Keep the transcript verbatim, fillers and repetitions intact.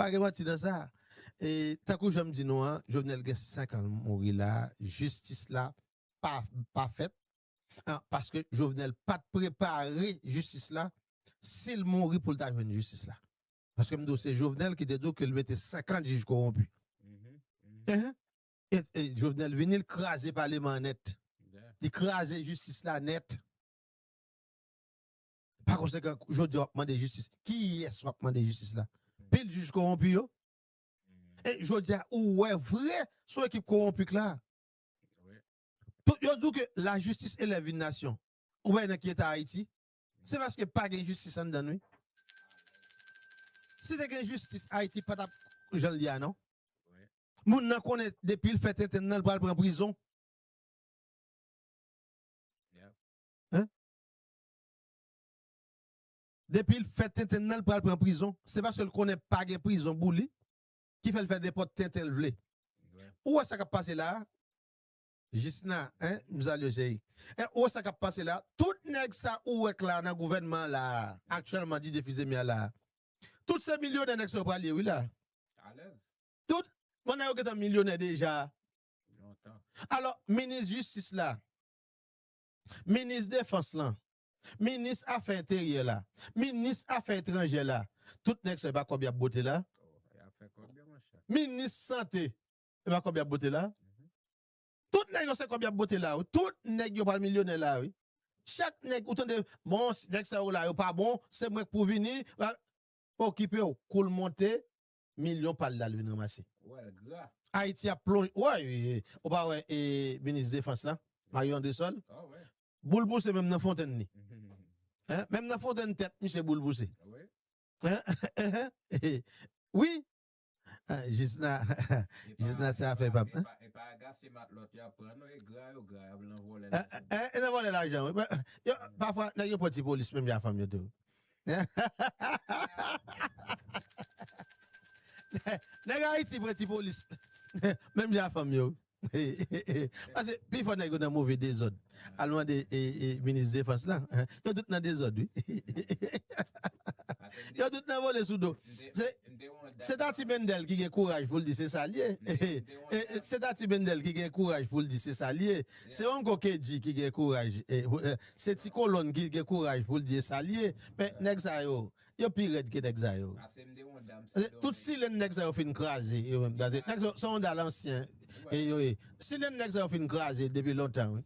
Pa gen manti nan sa. E tankou jan m di nou an, Jovenel gen senk an l mouri la, jistis la pa, pa fèt. An, paske Jovenel pa t prepare jistis la, si l mouri pou l ta jwenn jistis la. Paske m di w, se Jovenel ki te di w ke l mete senkant jij kowonpi. Enhen. E, e Jovenel vini, l kraze paleman an nèt. Li kraze jistis la nèt. Pa konsekan, jodi a w ap mande jistis. Kiyès w ap mande jistis la? Pil jij kowonpi yo. E jodi a, ou wè vre sou ekip kowonpi k la. Tout, yo di w ke lajistis elèv yon nasyon. Ou wè nan ki eta Ayiti? Se paske pa gen jistis anndan l, wi. Si te gen jistis, Ayiti pa t ap jan l ye a, non. Moun nan konnen depi l fè tenten nan, l pral pran prizon. Hein? Depi l fè tenten nan, l pral pran prizon. Se paske l konnen pa gen prizon pou li ki fè l fè nenpòt tenten l vle. Ou wè sa k ap pase la a? Jisna, hein? M salye w, cheri. Hein, ou wè sa k ap pase la a? Tout nèg sa ou wè k la nan gouvènman an la a, aktyèlman, Didier Fils-Aimé a la a. Tout se milyonè nèg sa yo pral ye, wi, la. Tout, bon, nèg yo gentan milyonè deja. Alò, minis jistis la, minis defans lan, minis afè enteryè la, minis afè etranjè la, tout nèg sa yo, e pa kòb y ap bwote la. Minis sante, e pa kòb y ap bwote la. Tout nèg yo se kòb y ap bwote la, wi. Tout nèg yo pral milyonè la, wi. Chak nèg, ou tande, bon, nèg sa yo la, yo pa bon, se mwen k pou vini. Okipe w, kou l monte, milyon pa l la l vin ranmase. Ayiti ap plonje. Wè, ou pa wè, e, minis defans la, Mario Andrésol? Boul pouse menm nan fontenn li. Hein? Menm nan fontenn tèt misye boul pouse. Hein? Wi. Ah, Jisna, Jisna se afè pap. E pa, e pa gase matlòt y ap pran, non, e gra yo, gra y ap nan vòlè lajan. E nan vòlè lajan, wi. Yo, pafwa, nèg yo pran ti polis, menm jan fanm yo tou. Nèg Ayiti pran ti polis, menm jan fanm yo. Paske pifò nèg yo nan move dezòd. Al mande, e, e, minis defans la. Yo tout nan dezòd, wi. Yo tout nan vole sou do. Se, se Tati Mendel ki gen kouraj pou l di se sa l ye. E, e, se Tati Mendel ki gen kouraj pou l di se sa l ye. Se Onko Kedji ki gen kouraj. E, e, se Ti Kolonn ki gen kouraj pou l di se sa l ye. Men nèg sa yo, yo pi rèd ke nèg sa yo. Tout silenn nèg sa yo fin kraze, yo menm. Nèg sa yo, se yon dal ansyen. E yo ye. Silenn nèg sa yo fin kraze depi lontan, wi.